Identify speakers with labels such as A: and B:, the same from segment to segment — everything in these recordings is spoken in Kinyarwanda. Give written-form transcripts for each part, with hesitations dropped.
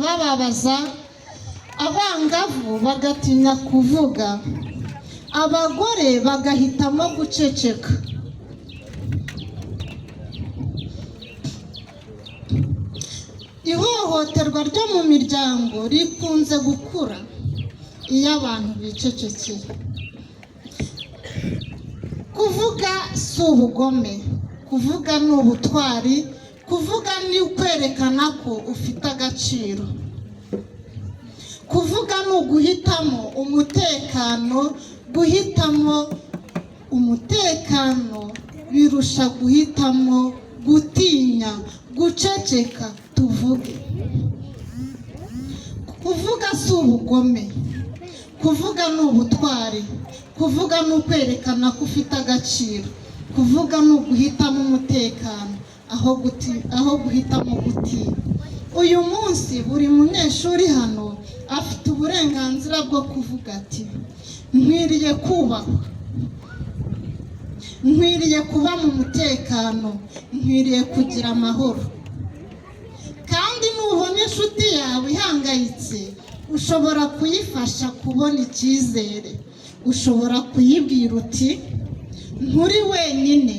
A: bikabababaza, abangavu bagatinya kuvuga, abagore bagahitamo guceceka. Ihohoterwa ryo mu miryango rikunze gukura iyo abantu bicecekeye. Kuvuga si ubugome, kuvuga ni ubutwari, kuvuga ni ukwerekana ko ufite agaciro. Kuvuga ni uguhitamo umutekano, guhitamo umutekano birusha guhitamo gutinya, guceceka. Tuvuge. Kuvuga si ubugome, kuvuga ni ubutwari, kuvuga ni ukwerekana ko ufite agaciro, kuvuga ni uguhitamo umutekano aho guhitamo gutinya. Uyu munsi buri munyeshuri hano afite uburenganzira bwo kuvuga ati: "Nkwiriye kubahwa, nkwiriye kuba mu mutekano, nkwiriye kugira amahoro." Kandi nubona inshuti yawe ihangayitse, ushobora kuyifasha kubona icyizere. Ushobora kuyibwira uti: "Nturi wenyine,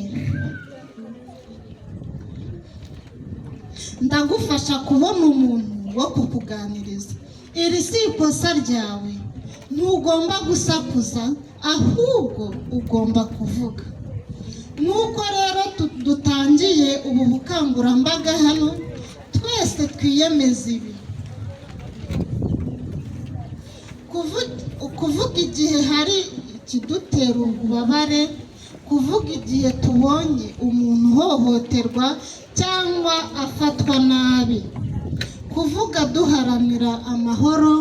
A: ndagufasha kubona umuntu wo kukuganiriza." Iri si ikosa ryawe. Ntugomba gusakuza, ahubwo ugomba kuvuga. Nk'uko rero dutangiye ubu bukangurambaga hano, twese twiyemeza ibi: kuvuga igihe hari ikidutera ububabare, kuvuga igihe tubonye umuntu uhohoterwa cyangwa afatwa nabi, kuvuga duharanira amahoro,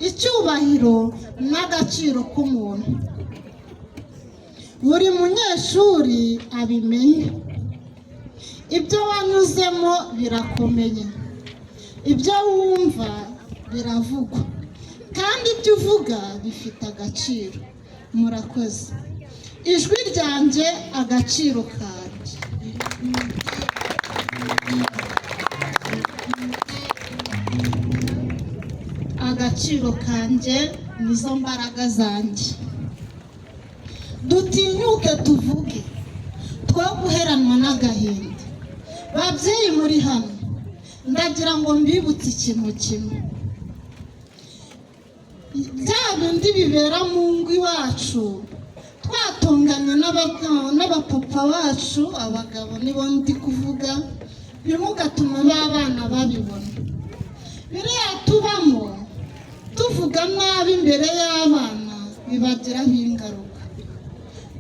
A: icyubahiro n'agaciro k'umuntu. Buri munyeshuri abimenye: ibyo wanyuzemo birakomeye, ibyo wumva biravugwa, kandi ibyo uvuga bifite agaciro. Murakoze. Ijwi ryanjye, agaciro kanjye. Agaciro kanjye nizo mbaraga zanjye. Dutinyuke tuvuge, two guheranwa n'agahinda. Babyeyi muri hano, ndagira ngo mbibutse ikintu kimwe: bya bindi bibera mu ngo iwacu, twatonganye n'abapapa bacu, abagabo nibo ndi kuvuga, ntimugatume b'abana babibona. Biriya tubamo tuvuga nabi imbere y'abana bibagiraho ingaruka.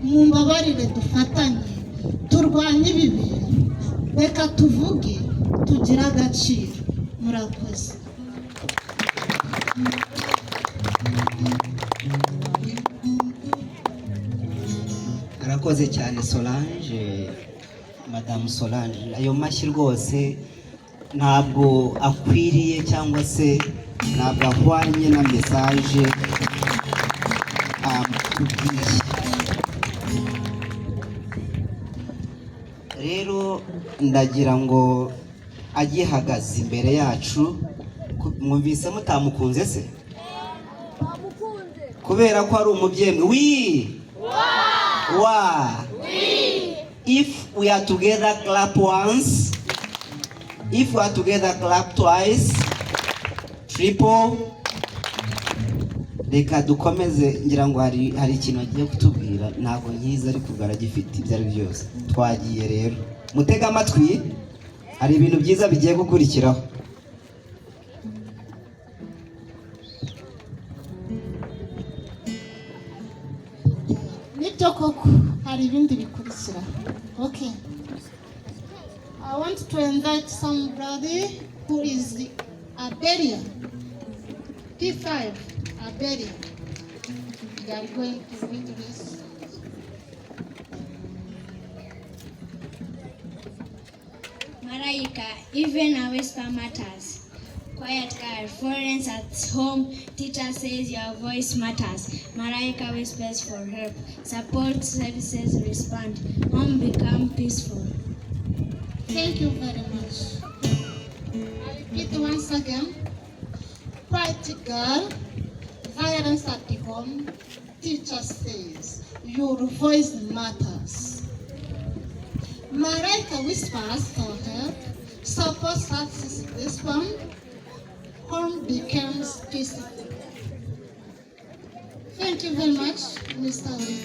A: Mumbabarire, dufatanye turwanye ibi bintu. Reka tuvuge, tugire agaciro. Murakoze.
B: Arakoze cyane Solange, Madamu Solange. Ayo mashyi rwose ntabwo akwiriye cyangwa se ntabwo ahwanye na message amutubwiye. Rero ndagira ngo agihagaze imbere yacu, mwumvise mutamukunze se kubera ko ari umubyeyi wi wa? If we are together, clap once. If we are together, clap twice, triple. Reka dukomeze. Ngira ngo hari ikintu agiye kutubwira, ntabwo nkizi ariko ubwo aragifite. Ibyo ari byo byose, twagiye rero. Mutege amatwi, hari ibintu byiza bigiye gukurikiraho.
A: Nibyo koko, hari ibindi bikurikira. Okay, I want to invite somebody who is the Abelia P5. Abelia, they are going to read this.
C: Marayika, even a whisper matters. Quiet girl, friends at home, teacher says your voice matters. Marayika whispers for help. Support services respond. Home become peaceful.
A: Thank you very much. I repeat once again. Quiet girl, violence at the home, teacher says, your voice matters. Malaika whispers for help, support starts this one, home becomes peaceful. Thank you very much, Mr.